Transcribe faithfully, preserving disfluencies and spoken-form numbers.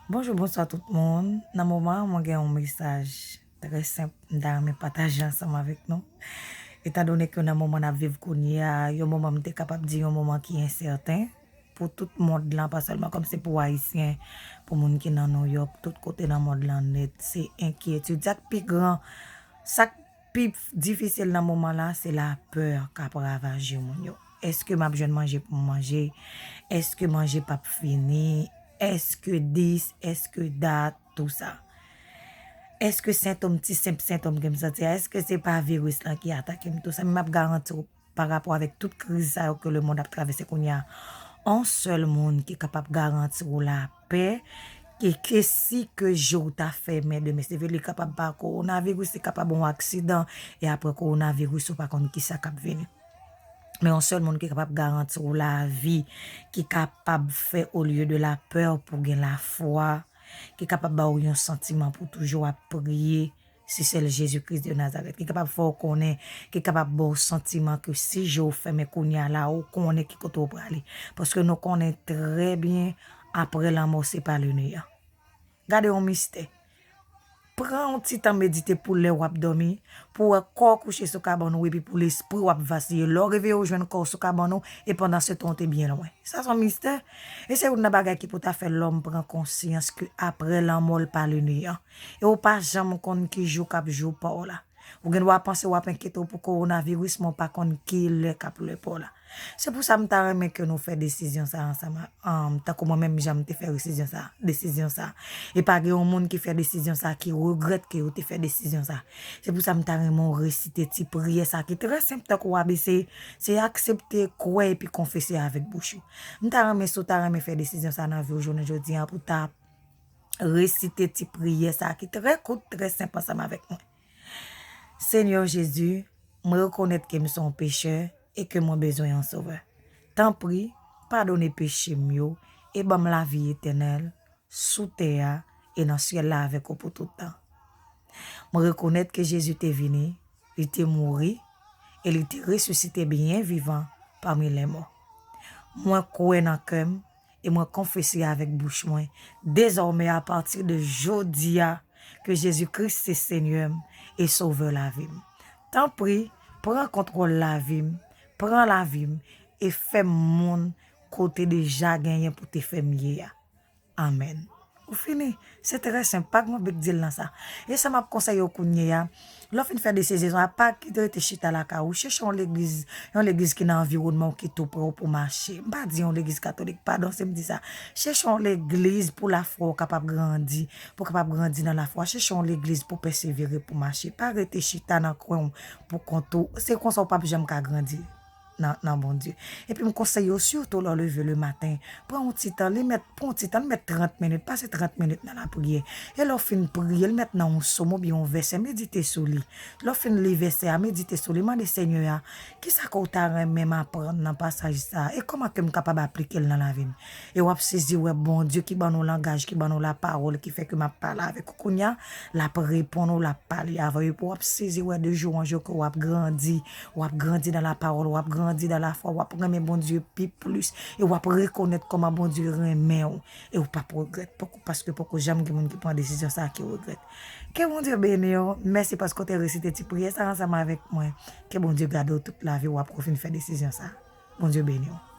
Bonjou, bonswa tout moun. Nan moman an, mwen gen yon mesaj trè senp m ta renmen pataje ansanm avèk nou. Etandone ke nan moman n ap viv kounye a, yon moman m te kapab di yon moman ki ensèten pou tout mond lan, pa sèlman kòm se pou Ayisyen, pou moun ki nan Nouyòk, tout kote nan mond lan nèt, se enkyetid. Sa k pi gran, sa k pi difisil nan moman la, se lapè k ap ravaje moun yo. Èske m ap jwenn manje pou m manje? Èske manje p ap fini? Èske dis? Èske dat? Tou sa. Èske sentòm, ti senp sentòm ke m santi a, èske se pa viris lan ki atake m? Tou sa, men m ap garanti w, pa rapò avèk tout kriz sa yo ke lemonn ap travèse kounye a, on sèl moun ki kapab garanti w lapè, ke, ke si ke je w ta fèmen demen, se vre li kapab pa kowonaviris, li kapab yon aksidan, e apre kowonaviris, ou pa konn kisa k ap vini. Men yon sèl moun ki kapab garanti w lavi, ki kapab fè olye de lapè pou gen lafwa, ki kapab ba w yon santiman pou toujou ap priye, se sèl Jezi Kris de Nazarèt ki kapab fè w konnen, ki kapab ba w santiman ke si je w fèmen kounye a la, ou konnen ki kote w prale. Paske nou konnen trè byen, apre lanmò, se pa le néant. Gade yon mistè. Pran yon ti tan medite pou lè w ap dòmi, pou w wè kò w kouche sou kabann ou epi pou lespri w ap vasiye. Lè w reveye, w jwenn kò w sou kabann ou, e pandan se tan w te byen lwen. Sa se yon mistè. E se youn nan bagay ki pou ta fè lòm pran konsyans ke apre lanmò l pa le néant. E w pa janm konn ki jou k ap jou pa w la. Ou gen dwa panse w ap enkyete w pou kowonaviris, men w pa konn ki lè k ap lè pa w la. Se pou sa m ta renmen ke nou fè desizyon sa ansanm, um, tankou mwen menm jan m te fè desizyon sa, desizyon sa. E pa gen yon moun ki fè desizyon sa ki regrèt ke yo te fè desizyon sa. Se pou sa m ta renmen w resite ti priyè sa ki trè senp tankou A B C, se aksepte, kwè epi konfese avèk bouch ou. M ta renmen si w ta renmen fè desizyon sa nan vi w jounen jodi a pou ta resite ti priyè sa ki trè kout, trè senp ansanm avèk mwen. Senyè Jezi, mwen rekonèt ke m se yon pechè e ke mwen bezwen yon sovè. Tanpri, padone peche m yo e ban m lavi etènèl sou tè a e nan syèl la avèk ou pou tout tan. Mwen rekonèt ke Jezi te vini, li te mouri e li te resisite byen vivan pami lèmò. Mwen kwè nan kè m e mwen konfese avèk bouch mwen, dezòmè, apati de jodi a, ke Jezi Kris se Senyè m e Sovè lavi m. Tanpri, pran kontwòl lavi m, pran lavi m e fè m moun ke w te deja genyen pou te fè m ye a. Amèn. Ou fini. Se trè senp, pa gen yon big deal nan sa. E sa m ap konseye w kounye a, lè w fin fè desizyon sa, pa kite rete chita lakay ou. Chèche yon legliz, yon legliz ki nan anviwònman w ki tou pre w pou mache. M pa di yon legliz katolik, padon si m di sa. Chèche yon legliz pou lafwa w kapab grandi, pou w kapab grandi nan lafwa. Chèche yon legliz pou pèsevere, pou mache. Pa rete chita nan kwen w pou kont ou. Se konsa w p ap janm ka grandi nan, nan Bondye. Epi m konseye w sitou lè w leve le maten, pran yon ti tan, li mèt, pran yon ti tan, li mèt trant minit, pase trant minit nan lapriyè. E lè w fin priye, li mèt nan yon sòm oubyen yon vèsè, medite sou li. Lè w fin li vèsè a, medite sou li, mande Senyè a, kisa ke w ta renmen m aprann nan pasaj sa a? E kòman ke m kapab aplike l nan lavi m? E w ap sezi wè Bondye ki ban nou langaj, ki ban nou lapawòl, ki fè ke m ap pale avèk ou kounye a, l ap reponn ou, l ap pale avè w. Epi w ap sezi wè de jou an jou ke w ap grandi, w ap grandi nan lapawòl, w ap grandi nan lafwa, w ap renmen Bondye pi plis, e w ap rekonèt kòman Bondye renmen w, e w p ap regrèt, poko, paske poko janm gen moun ki pran desizyon sa a ki regrèt. Ke Bondye beni w, mèsi paske w te resite ti priyè sa ansanm avèk mwen. Ke Bondye gade w tout lavi w apre w fin fè desizyon sa a. Bondye beni w.